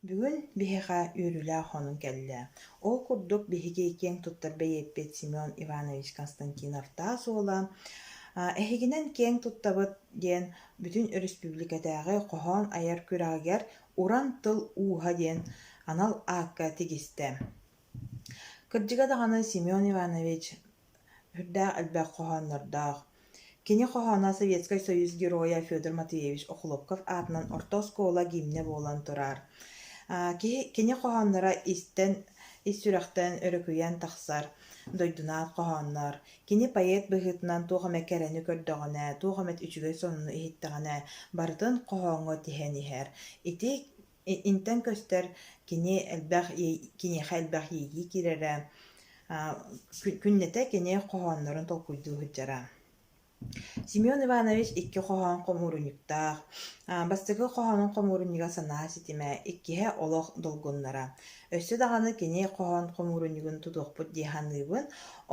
Бүгүн биһиэхэ үөрүүлээх хонун кэллэ. Ол курдук биһиги киэҥ туттар бэйиэппит Семен Иванович Константинов-Таас уола «Эһигинэн киэҥ туттабыт» диэн бүтүн өрөспүүбүлүкэтээҕи хоһоон айар күрэҕигэр «Уран тыл ууһа» диэн анал аакка тигистэ. Кырдьыга даҕаны Семен Иванович Сүрдээх элбэх хоһооннордоох. Кини хоһооно Советскай Союз Геройа Федор Матвеевич Охлопков аатынан орто оскуола гимнэ буолан турар. Киһи кини хоһоонноро истэн ис сүрэхтэн өрүкүйэн тахсар дойдунаат хоһооннор. Кини поэт быһыытынан туох эмэ кэрэни көрдөҕүнэ, туох эмэ үчүгэй сонуну иһиттэҕинэ, барытын хоһооҥҥо тиһэн иһэр. Ити интэн көстөр кини элбэх киниэхэ элбэх иэйии киирэрэ, күннэтэ кини хоһооннорун толкуйдуу сылдьара. Семен Иванович икки хоһоон хомуурунньуктаах. Бастакы хоһоонун хомуурунньуга «Санаа ситимэ», иккиһэ «Олох долгуннара». Өссө даҕаны кини хоһоон хомуурунньугун тутуохпут дии саныыбын.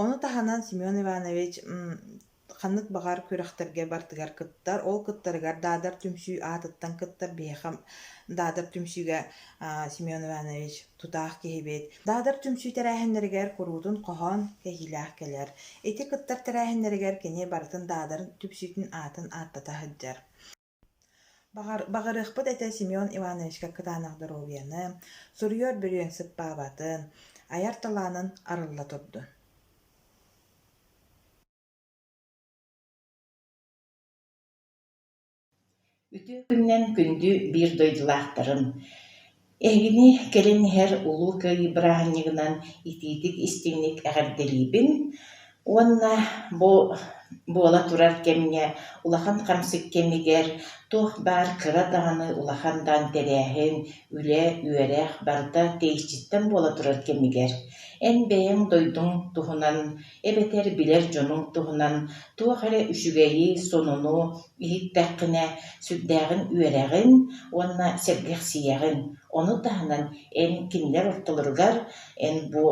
Ону таһынан Семен Иванович Ханнык баҕар күрэхтэргэ барытыгар кыттар, ол кыттарыгар Даадар түмсүү аатыттан кыттар биһиэхэ Даадар түмсүүгэ Семен Иванович тутаах киһибит. Даадар түмсүү тэрээһиннэригэр куруутун хоһоон кэһиилээх кэлэр. Ити кыттар тэрээһиннэригэр кини барытын Даадар түмсүүтүн аатын ааттата сылдьар. Баҕарыахпыт этэ Семен Ивановичка кытаанах доруобуйаны, суруйар бөрүөн сыппаабатын, айар талаанын арылла турдун. Үтүө күнүнэн күндү биир дойдулаахтарым! Эһигини кэлэн иһэр Улуу Кыайыы бырааһынньыгынан итиитик-истиҥник эҕэрдэлиибин! Уонна бу буола турар кэмҥэ улахан хамсык кэмигэр туох баар кыра даҕаны, улахан даҕаны тэрээһин, үлэ, үөрэх барыта тэйиччиттэн буола турар кэмигэр эн бэйэҥ дойдуҥ туһунан эбэтэр билэр дьонуҥ туһунан туох эрэ үчүгэйи, сонуну иһиттэххинэ сүрдээҕин үөрэҕин уонна сэргэхсийэҕин. Ону таһынан эн кинилэр ортолоругар эн бу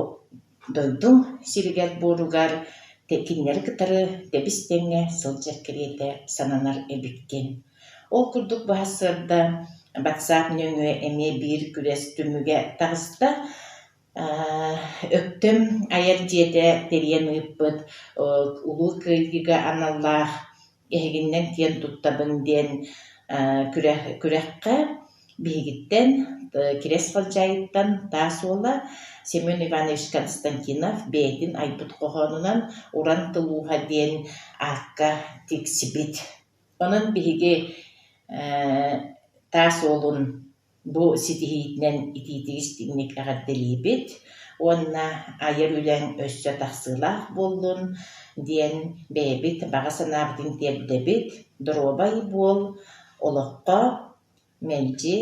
дойдуҥ сиригэр-буоругар кинилэри кытары тэбис-тэҥҥэ сылдьар кэриэтэ сананар эбиккин. Ол курдук бу сарсыарда батсаап нөҥүө эмиэ биир күрэс түмүгэ таҕыста. Өктөм айар дьиэтэ тэрийэн ыыппыт Улуу Кыайыыга аналлаах эһигиннэн киэн туттабын диэн күрэххэ биһигиттэн Кирэс Халдьаайыттан Таас уола Семен Иванович Константинов бэйэтин айбыт хоһоонунан Уран тыл ууһа диэн аакка тиксибит. Онон биһиги Таас уолун Бу ситиһиитинэн итиитик-истиҥник эҕэрдэлиибит уонна айар үлэҥ өссө тахсыылаах буоллун диэн бэйэбит баҕа санаабытын тиэрдэбит. Доруобай буол, олоххо мэлдьи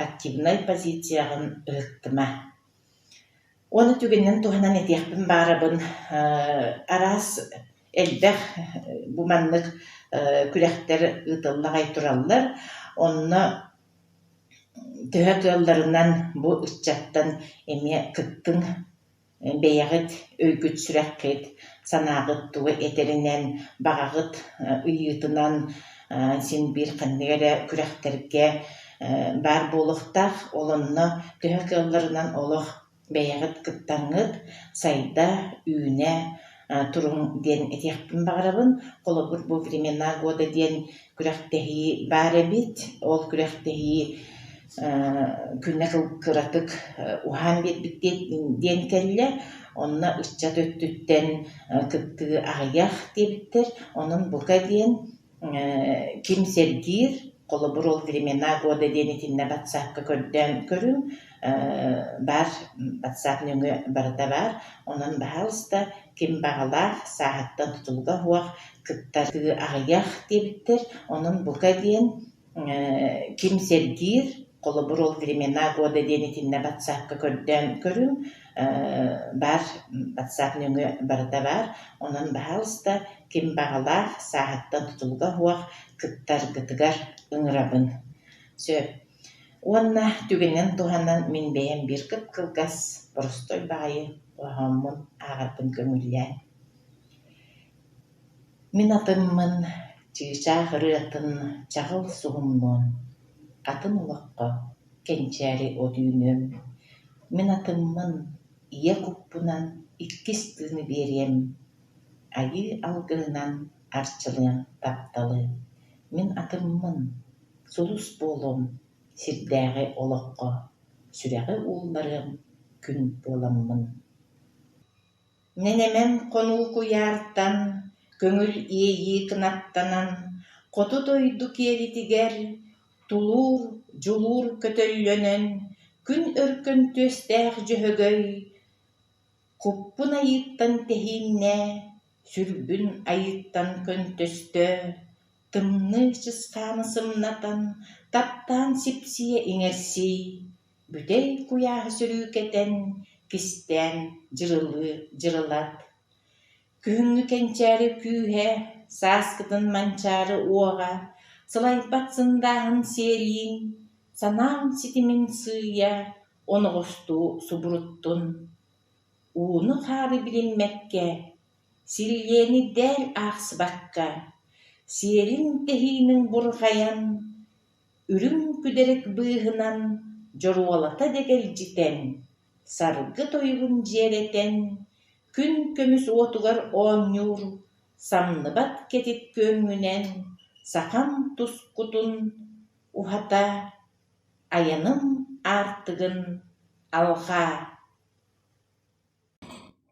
активнай позицияҕын ыһыктыма. Уонна түгэнинэн туһанан этиэхпин баҕарабын, араас элбэх бу маннык күрэхтэр ыытылла аҕай тураллар. Онно төһө кыалларынан бу ыччаттан эмиэ кыттыҥ, бэйэҕит өйгүт-сүрэххит, санааҕыт тугу этэринэн, баҕаҕыт ыйыытынан син биир ханнык эрэ күрэхтэргэ баар буолуохтаах. Ол онно төһө кыалларынан олох бэйэҕит кыттаҥҥыт сайда, үүнэ туруҥ диэн этиэхпин баҕарабын. Холобур, бу «Времена года» диэн күрэхтэһии баар эбит. Ол күрэхтэһии күнэ кыратык уһаан биэрбит диэн кэллэ. Онно ыччат өттүттэн кыттыы аҕыйах диэбиттэр. Онон бука диэн ким сэргиир, холобур, ол «Времена года» диэн итиннэ батсаапка көрдөөн көрүҥ, баар батсаап нөҥүө барыта баар. Онон, баһаалыста, ким баҕалаах, сааһыттан тутулуга суох кыттар аҕыйах диэбиттэр. Онон бука диэн ким сэргиир, холобур, ол «Времена года» диэн итиннэ батсаапка көрдөөн көрүҥ, баар батсаап нөҥүө барыта баар. Онон, баһаалыста, ким баҕалаах, сааһыттан тутулуга суох кыттаргытыгар ыҥырабын. Сөп. Уонна түгэнинэн туһанан мин бэйэм биир кып-кылгас, боростуой баҕайы хоһооммун ааҕарбын көҥүллээн. Мин атыммын, чыычаах ырыатын чаҕыл суһумнуон, атын олоххо кэнчээри от үүнүөм. Мин атыммын, ийэ куппунан иккис тыыны биэриэм, айыы алгыһынан арчылыам тапталы. Мин атыммын, сулус буолуом сирдээҕи олоххо, сүрэҕи уулларыам күн буоламмын. Нэнэмэн хонуу куйаартан, көҥүл иэйии кынаттанан, хоту дойду киэлитигэр тулуур, дьулуур көтөллөнөн, күн өркөн түөстээх дьөһөгөй, куппун айыыттан тэһииннээ, сүрбүн айыыттан көнтөстөө, тымныы чысхааны сымнатан, таптаан сипсийэ иҥэрсий, бүтэй куйааһы сөрүүкэтэн, кистээн дьырылыы дьырылат. Күһүҥҥү кэнчээри күүһэ, сааскытын манчаары уоҕа, сылайбат сындааһын сиэлиин, санаам ситимин сыыйа, оноҕостуу субуруттун. Ууну-хаары билиммэккэ, силлиэни дээл аахсыбакка, сиэлин тэһиинин бурҕайан, үрүҥ күдэрик быыһынан дьоруолата дэгэлдьитэн, саргы тойугун дьиэрэтэн, күн көмүс уотугар оонньуур самныбат кэтит күөҥҥүнэн сахам тускутун уһата, айаным аартыгын алҕаа.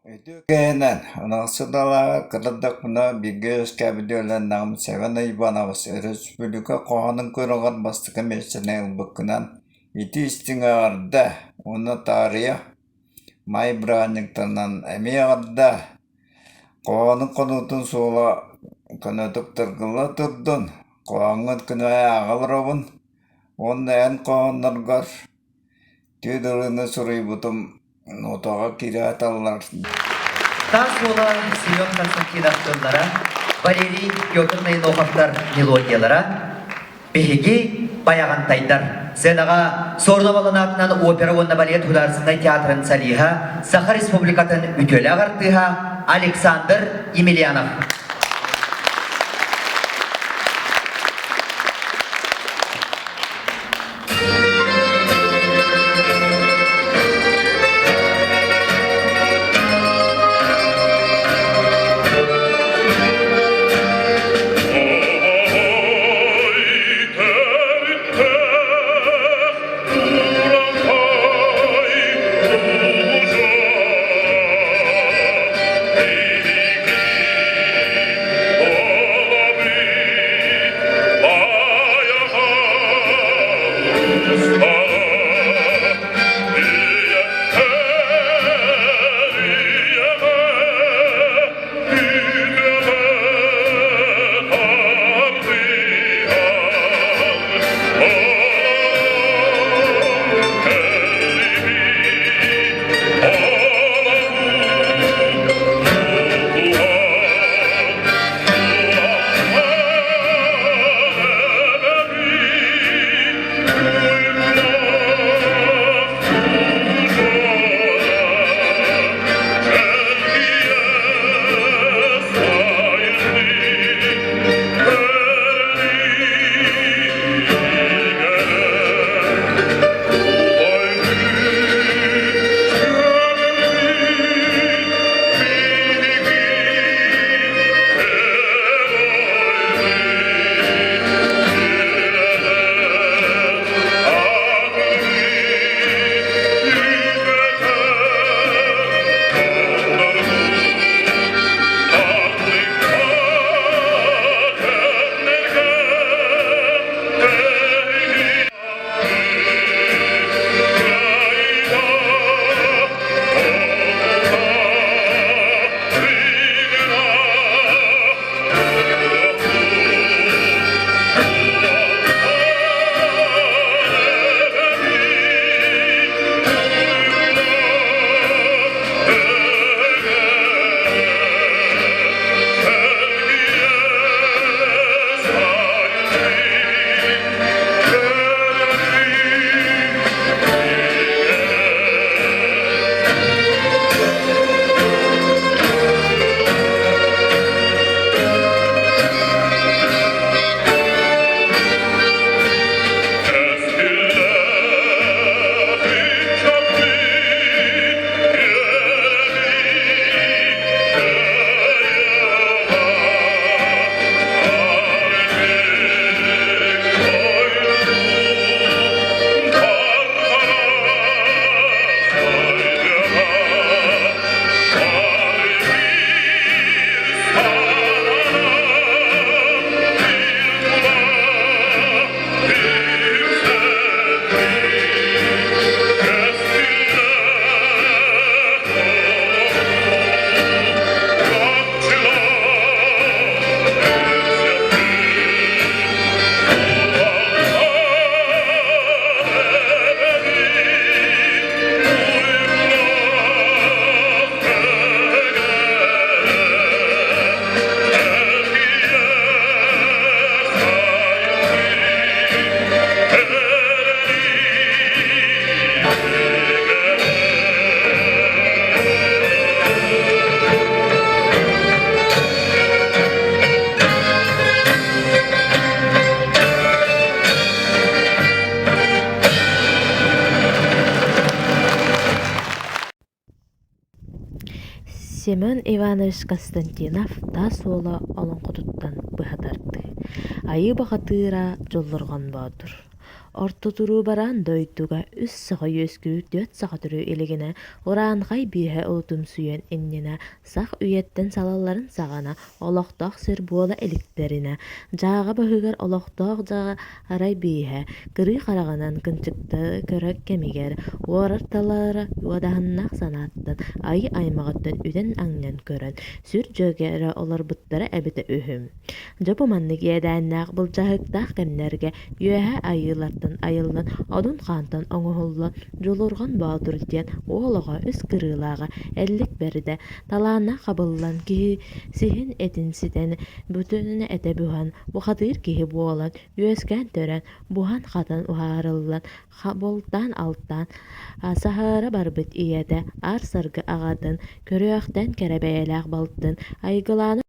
Үтүө киһинэн, Ынахсыт-Алааҕа кытардахпына бииргэ үөскээбит үөлэннэҕим Сэмэн Иванович өрөспүүбүлүкэ хоһоонун күрэҕэр бастакы миэстэни ылбыккынан итии-истиҥ эҕэрдэ уонна таарыйа маай бырааһынньыктарынан эмиэ эҕэрдэ! Хоһоонун хонуутун суола көнөтүк тыргылла турдун, хоһооҥҥун күнү ааҕа олоробун уонна эн хоһоонноргор Түүн ырыаны суруйбутум нотаҕа киирэ-аталлар Таас уола Семен Константинов тыллара, Валерий Петр Ноеноховтар мелодиялара, биһиги Байаҕантайдар сценаҕа Суорунов аатынан опера уонна балет художественнай театрын солиһа, Саха Республикатын үтүөлээх артыыһа Александр Емельянов. Семен Иванович Константинов таас уола олоҥхотуттан быһа тардыы, Айыы бухатыыра Дьуллурҕан Боотур. Орто туруу бараан дойдуга үс саха үөскүү түөрт саха төрүү илигинэ урааҥхай бииһэ улутумсуйуон иннинэ сах үйэттэн салалларын саҕана олохтоох сир буола иликтэринэ дьааҕа баһыгар олохтоох дьаҕарай бииһэ кырыы хараҕынан кынчыкта көрөр кэмигэр уорар талара уодаһыннаах санааттан айыы аймаҕыттан үтэн-аҥньан көрөн сүр дьүөгэ эрэ олорбуттара эбитэ үһү. Дьэ бу маннык иэдээннээх былдьаһыктаах кэмнэргэ үөһэ айыылартан айыллан Одун хаантан оҥоһуллан Дьулурҕан Боотур диэн уол оҕо үс кырыылааҕа Эллик бэрдэ талааннаах хабыллан киһи сиһин этин ситэн бүтүн этэ буһан бухатыыр киһи буолан үөскээн төрөөн буһан-хатан уһаарыллан бултаан-алтаан саһыара барбыт ийэтэ Аар Саргы аҕатын көрүөхтэн кэрэ бэйэлээх балтын Айгылааны